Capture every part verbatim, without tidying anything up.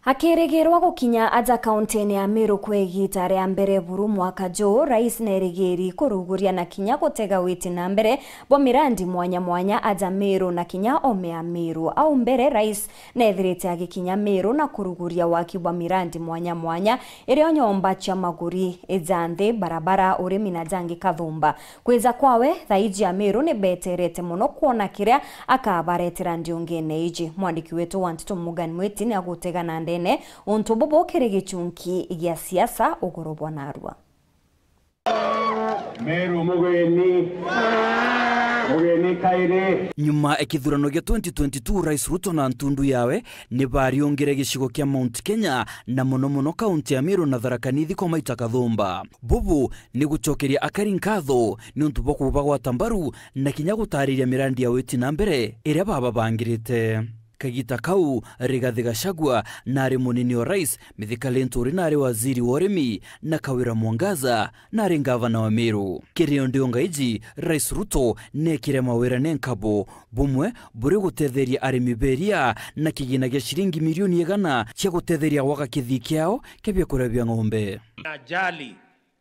Akirigirwa gukinya aja kaunti-ini ya Meru kwa igita ria mbere buru mwaka juu, Rais nerigiri kuruguria na kinya gutega witi na mbere bwa mirandi mwanya mwanya aja Meru na kinya ome ya Meru. Au mbere, Rais neethirite agikinya Meru na kuruguria waki bwa mirandi mwanya mwanya, irio nyomba cia maguri, ija nthi, barabara, urimi na jangi kathumba. Kwija kwawe, thaiji Ameru ni beterete mono kwona kiria akabaretera ndiungene iji. Mwandiki wetu wa nteto Morgan Mwiti ni agutega na ndene untu bubu kiri gichunki gia siasa uguru bwa narua. Meru mugeni, mugeni kairi. Nyuma ya kithurano gia twenty twenty-two, Rais Ruto na ntundu yawe ni bariungire gicigo kia Mount Kenya, na mono mono kaunti ya Meru na Tharaka Nithi kwa maita kathumba. Bubu ni gucokeria akari nkatho niuntu bwa kubagwata mbaru na kinya gutariria mirandi ya witi na mbere iria bababangirite. Kagita kau, Rigathi Gachagua nari munini wa Rais, Mithika Linturi nari waziri wa urimi, na Kawira Mwangaza nari ngavana wa Meru. Kiri o ndionga iji, Rais Ruto nekire mawira ne nkabo, bumwe buri gutetheria arimi beria na kigina gia ciringi milioni igana cia gutetheria gwaka kithii kiao kia biakuria bia ng'ombe. Najali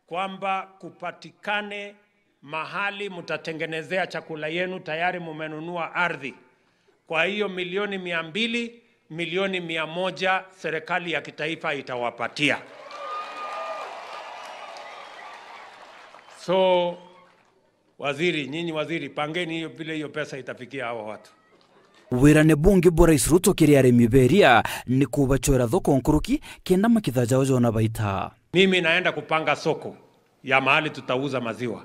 kwamba kupatikane mahali mtatengenezea chakula yenu, tayari mumenunua ardhi. Kwa hiyo milioni mia mbili, milioni mia moja serikali ya kitaifa itawapatia. So, waziri, nyinyi waziri, pangeni hiyo vile hiyo pesa itafikia hawa watu. Wirane bungi bwa Rais Ruto kiri arimi beria ni kubachwera thoko nkuruki kenda makitha jao jona baita. Mimi naenda kupanga soko ya mahali tutauza maziwa.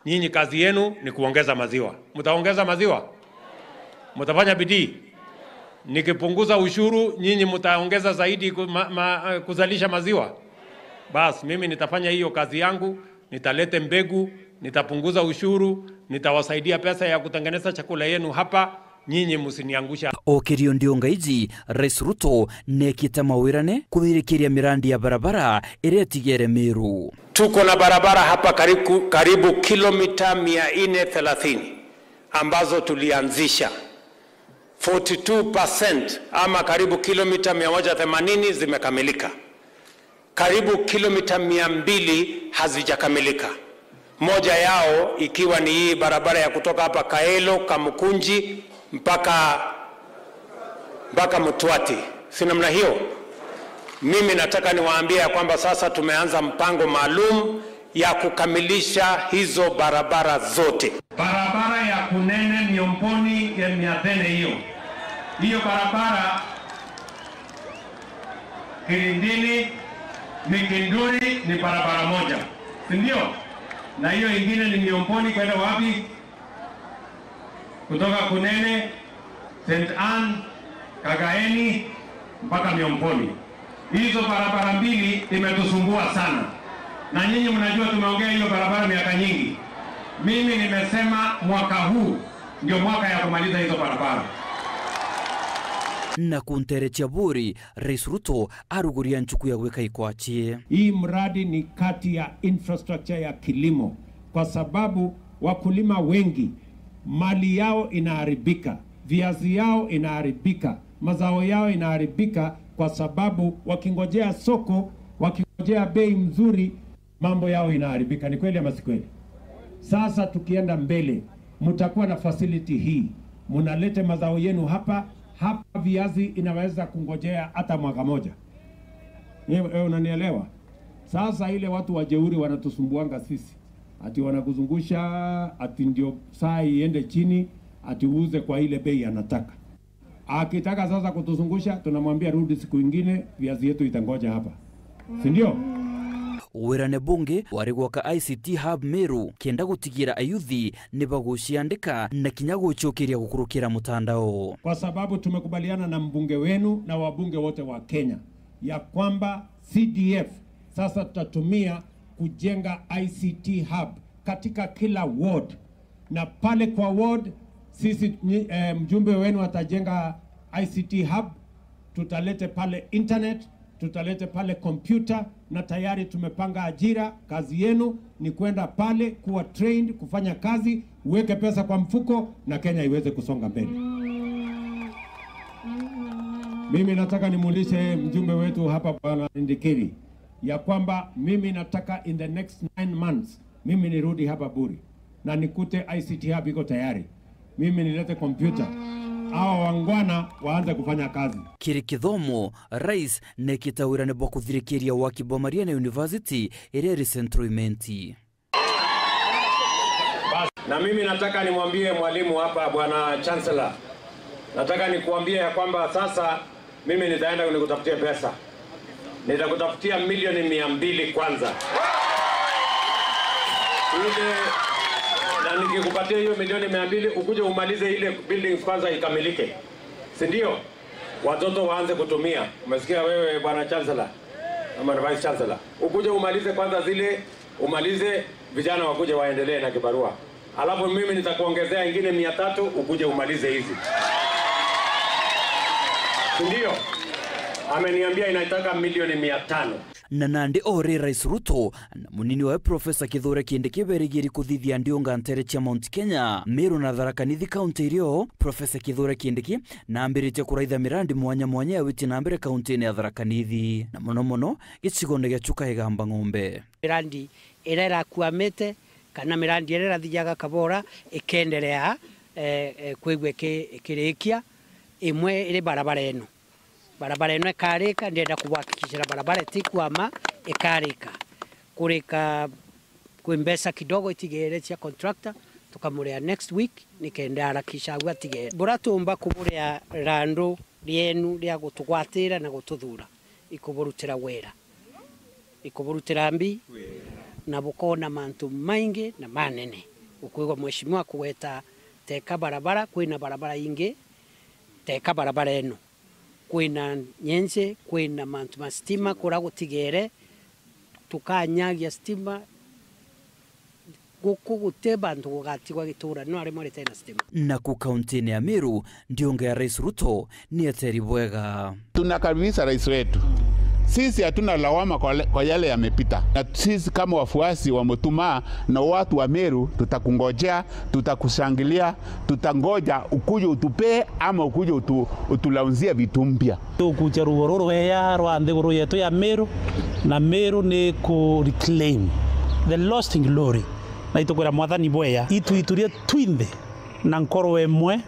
Nyinyi kazi yenu ni kuongeza maziwa. Mtaongeza maziwa? Mtafanya bidii? Nikipunguza ushuru, nyinyi mtaongeza zaidi ku-, ma-, ma-, eh, kuzalisha maziwa? Bas, mimi nitafanya hiyo kazi yangu, nitalete mbegu, nitapunguza ushuru, nitawasaidia pesa ya kutengeneza chakula yenu hapa, nyinyi msiniangusha. O kirio ndionga iji, Rais Ruto nekite mawirane kuthirikiria mirandi ya barabara iria itigere Meru. Tuko na barabara hapa karibu, karibu kilomita mia nne thelathini ambazo tulianzisha. Forty-two percent ama karibu kilomita mia moja themanini zimekamilika. Karibu kilomita mia mbili hazijakamilika. Moja yao ikiwa ni hii barabara ya kutoka hapa Kaelo, Kamukunji mpaka, mpaka Mtwati. Si namna hiyo? Mimi nataka niwaambie ya kwamba sasa tumeanza mpango maalum ya kukamilisha hizo barabara zote. Barabara ya Kunene Miomboni ya Miathene hiyo. Hiyo barabara Kilindini, Mikinduri ni barabara moja, si ndio? Na hiyo ingine ni Miomboni kwenda wapi? Kutoka Kunene, Saint Anne, Kagaeni mpaka Miomboni. Hizo barabara mbili imetusumbua sana. Na nyinyi mnajua tumeongea hiyo barabara miaka nyingi. Mimi nimesema mwaka huu ndio mwaka ya kumaliza hizo barabara. Na kunteretia buri, Rais Ruto aruguria nchuku ya gwika ikwachi. Hii mradi ni kati ya infrastructure ya kilimo, kwa sababu wakulima wengi mali yao inaharibika, viazi yao inaharibika, mazao yao inaharibika, kwa sababu wakingojea soko, wakingojea bei mzuri, mambo yao inaharibika. Ni kweli ama si kweli? Sasa tukienda mbele, mtakuwa na facility hii, mnalete mazao yenu hapa hapa, viazi inaweza kungojea hata mwaka moja. Wewe, wewe unanielewa? Sasa ile watu wajeuri wanatusumbuanga sisi, ati wanakuzungusha, ati ndio saa iende chini, ati uuze kwa ile bei anataka. Akitaka sasa kutuzungusha, tunamwambia rudi siku ingine, viazi yetu itangoja hapa. Si ndio? Wirane bungi wari gwaka I C T Hub Meru, kenda gutigira ayuthi ni baguciandika na kinya gucokeria gukurukira mutandao. Kwa sababu tumekubaliana na mbunge wenu na wabunge wote wa Kenya ya kwamba C D F sasa tutatumia kujenga I C T hub katika kila ward, na pale kwa ward sisi, nyi-, eh, mjumbe wenu atajenga I C T hub, tutalete pale internet, tutalete pale kompyuta, na tayari tumepanga ajira. Kazi yenu ni kwenda pale kuwa trained, kufanya kazi, uweke pesa kwa mfuko na Kenya iweze kusonga mbele. Mimi nataka nimuulize mjumbe wetu hapa, Bwana Ndikiri, ya kwamba mimi nataka in the next nine months, mimi nirudi hapa Buri na nikute I C T hub iko tayari. Mimi nilete kompyuta. Hawa wangwana waanze kufanya kazi. Kiri kithomo, Rais nekite wirane bwa kuthirikiria waki bwa Mariana University iria iri Central Imenti. Bas, na mimi nataka nimwambie mwalimu hapa, Bwana Chancellor, nataka nikuambie ya kwamba sasa mimi nitaenda nikutafutie pesa. Nitakutafutia milioni mia mbili kwanza. Ile, na nikikupatia hiyo milioni mia mbili, ukuje umalize ile buildings kwanza ikamilike. Si ndio? Watoto waanze kutumia. Umesikia wewe, Bwana Chancellor? Ama na Vice Chancellor? Ukuje umalize kwanza zile, umalize, vijana wakuje waendelee na kibarua. Alafu mimi nitakuongezea ingine mia tatu, ukuje umalize hizi. Si ndio? Ameniambia inataka milioni mia tano. Na nandi o ri Rais Ruto na munini wawe Profesa Kithure Kindiki berigiri kuthithia ndiunga ntere cia Mount Kenya, Meru na Tharaka Nithi, kaunti irio Profesa Kithure Kindiki naambiritie kuraitha mirandi mwanya mwanya ya witi na mbere kaunti-ini ya Tharaka Nithi, na mono mono gicigone gia Chuka Igamba Ng'ombe. Mirandi iria irakuamite kana mirandi iria irathiaga kabora ikenderea, eh, eh, kwigua iki-, ikirikia. Imwe iri barabara ino. Barabara ino ikarika, ndienda kubuhakikishira barabara itikwama, ikarika. Kurika kwi mbeca kidogo itigere cia contractor, tukamuria next week, nikenda arakisha agu atigere. Buria tuumba kuburia randu rienu ria gutugwatira na gututhura, ikuburutira wira, ikuburutira mbi, na bukoona mantu maingi na manene. Ukwigua mheshimiwa akugweta teka barabara, kwina barabara ingi teka barabara ino. Kwina nyenje, kwina mantu ma stima, kuria gutigere, tukanyagia stima, guku guti bantu gugatigwa gitura, no aria mwari tena stima. Naku kaunti-ini ya Meru, ndiunga ya Rais Ruto ni eteri bwega. Tunakaribisha rais wetu. Sisi hatuna lawama kwa le-, kwa yale yamepita. Na sisi kama wafuasi wa Mutuma na watu wa Meru, tutakungojea, tutakushangilia, tutangoja ukuje utupee ama ukuje utu-, utulaunzie vitu mpya. Tukucha rugo ruru rweya rwa nthiguru yetu ya Meru, na Meru ni ku reclaim the lost in glory. Na itukwira Mwathani bweya, itu iturie twinthe na nkoro imwe,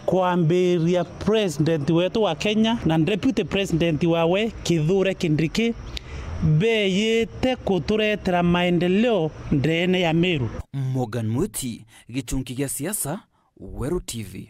kwambiria president wetu wa Kenya na deputy president wawe Kithure Kindiki beyite kuturetera maendeleo ndeene ya Meru. Morgan Mwiti, gichunki gia siasa, Weru T V.